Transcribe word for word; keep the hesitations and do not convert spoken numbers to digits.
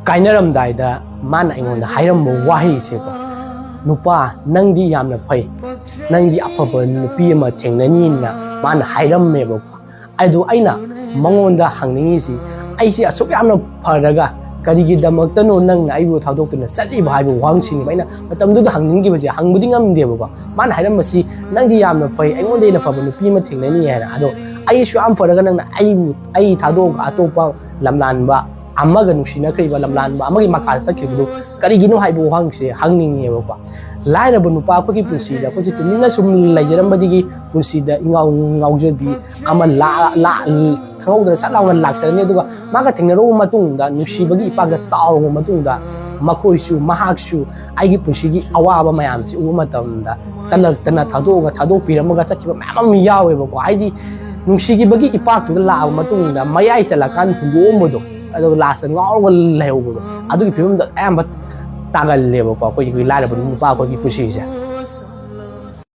ꯀꯥꯏꯅꯔꯝꯗꯥꯏꯗ ꯃꯥꯅ ꯑꯩꯉꯣꯟꯗ ꯍꯥꯏꯔꯝꯕ ꯋꯥꯍꯩꯁꯦꯀꯣ, "ꯅꯨꯄꯥ, ꯅꯪꯗꯤ ꯌꯥꯝꯅ ꯐꯩ, ꯅꯪꯗꯤ ꯑꯐꯕ ꯅꯨꯄꯤ ꯑꯃ ꯊꯦꯡꯅꯅꯤꯅ" ꯃꯥꯅ ꯍꯥꯏꯔꯝꯃꯦꯕꯀꯣ꯫ ꯑꯗꯨ ꯑꯩꯅ ꯃꯉꯣꯟꯗ ꯍꯪꯅꯤꯡꯉꯤꯁꯤ, ꯑꯩꯁꯦ ꯑꯁꯨꯛ ꯌꯥꯝꯅ ꯐꯔꯒ ꯀꯔꯤꯒꯤꯗꯃꯛꯇꯅꯣ ꯅꯪꯅ ꯑꯩꯕꯨ ꯊꯥꯗꯣꯛꯇꯨꯅ ꯆꯠꯂꯤꯕ ꯍꯥꯏꯕ ꯋꯥꯍꯪꯁꯤꯅꯦꯕ ꯑꯩꯅ ꯃꯇꯝꯗꯨꯗ ꯍꯪꯅꯤꯡꯈꯤꯕꯁꯦ꯫ ꯍꯪꯕꯗꯤ ꯉꯝꯗꯦꯕꯀꯣ꯫ ꯃꯥꯅ ꯍꯥꯏꯔꯝꯕꯁꯤ, "ꯅꯪꯗꯤ ꯌꯥꯝꯅ ꯐꯩ, ꯑꯩꯉꯣꯟꯗ ꯍꯦꯟꯅ ꯐꯕ ꯅꯨꯄꯤ ꯑꯃ ꯊꯦꯡꯅꯅꯤ" ꯍꯥꯏꯅ꯫ ꯑꯗꯣ ꯑꯩꯁꯨ ꯌꯥꯝ ꯐꯔꯒ ꯅꯪꯅ ꯑꯩꯕꯨ, ꯑꯩ ꯊꯥꯗꯣꯛꯑꯒ ꯑꯇꯣꯞꯄ ꯂꯝꯂꯥꯟꯕ ꯑꯃꯒ ꯅꯨꯡꯁꯤꯅꯈ꯭ꯔꯤꯕ, ꯂꯝꯂꯥꯟꯕ ꯑꯃꯒꯤ ꯃꯈꯥꯗ ꯆꯠꯈꯤꯕꯗꯨ ꯀꯔꯤꯒꯤꯅꯣ ꯍꯥꯏꯕ ꯋꯥꯍꯪꯁꯦ ꯍꯪꯅꯤꯡꯉꯦꯕꯀꯣ꯫ ꯂꯥꯏꯔꯕ ꯅꯨꯄꯥ ꯑꯩꯈꯣꯏꯒꯤ ꯄꯨꯟꯁꯤꯗ ꯑꯩꯈꯣꯏꯁꯦ ꯇꯨꯃꯤꯟꯅ ꯁꯨꯝ ꯂꯩꯖꯔꯝꯕꯗꯒꯤ ꯄꯨꯟꯁꯤꯗ ꯏꯉꯥꯎ ꯉꯥꯎꯖꯕꯤ ꯑꯃ ꯂꯥ-, ꯂꯥ-, ꯈꯪꯍꯧꯗꯅ ꯁꯠ ꯂꯥꯎꯅ ꯂꯥꯛꯆꯔꯅꯤ꯫ ꯑꯗꯨꯒ ꯃꯥꯒ ꯊꯦꯡꯅꯔꯨꯕ ꯃꯇꯨꯡꯗ, ꯅꯨꯡꯁꯤꯕꯒꯤ ꯏꯄꯥꯛꯇ ꯇꯥꯎꯔꯕ ꯃꯇꯨꯡꯗ, ꯃꯈꯣꯏꯁꯨ, ꯃꯍꯥꯛꯁꯨ ꯑꯩꯒꯤ ꯄꯨꯟꯁꯤꯒꯤ ꯑꯋꯥꯕ ꯃꯌꯥꯝꯁꯤ ꯎꯕ ꯃꯇꯝꯗ ꯇꯜꯂꯛꯇꯅ ꯊꯥꯗꯣꯛꯑꯒ, ꯊꯥꯗꯣꯛꯄꯤꯔꯝꯃꯒ ꯆꯠꯈꯤꯕ ꯃꯌꯥꯝ ꯑꯃ ꯌꯥꯎꯋꯦꯕꯀꯣ꯫ ꯍꯥꯏꯗꯤ ꯅꯨꯡꯁꯤꯈꯤꯕꯒꯤ ꯏꯄꯥꯛꯇꯨꯗ ꯂꯥꯛꯑꯕ ꯃꯇꯨꯡꯗ ꯃꯌꯥꯏ ꯆꯠꯂꯀꯥꯟꯗ ꯍꯨꯟꯗꯣꯛꯑꯝꯕꯗꯣ, ꯑꯗꯨꯒ ꯂꯥꯁꯇ ꯉꯥꯎꯔꯒ ꯂꯩꯍꯧꯕꯗꯣ, ꯑꯗꯨꯒꯤ ꯐꯤꯕꯝꯗ ꯑꯌꯥꯝꯕ ꯇꯥꯒꯜꯂꯦꯕꯀꯣ ꯑꯩꯈꯣꯏꯒꯤ ꯂꯥꯏꯔꯕ ꯅꯨꯄꯥ ꯑꯩꯈꯣꯏꯒꯤ ꯄꯨꯟꯁꯤꯁꯦ꯫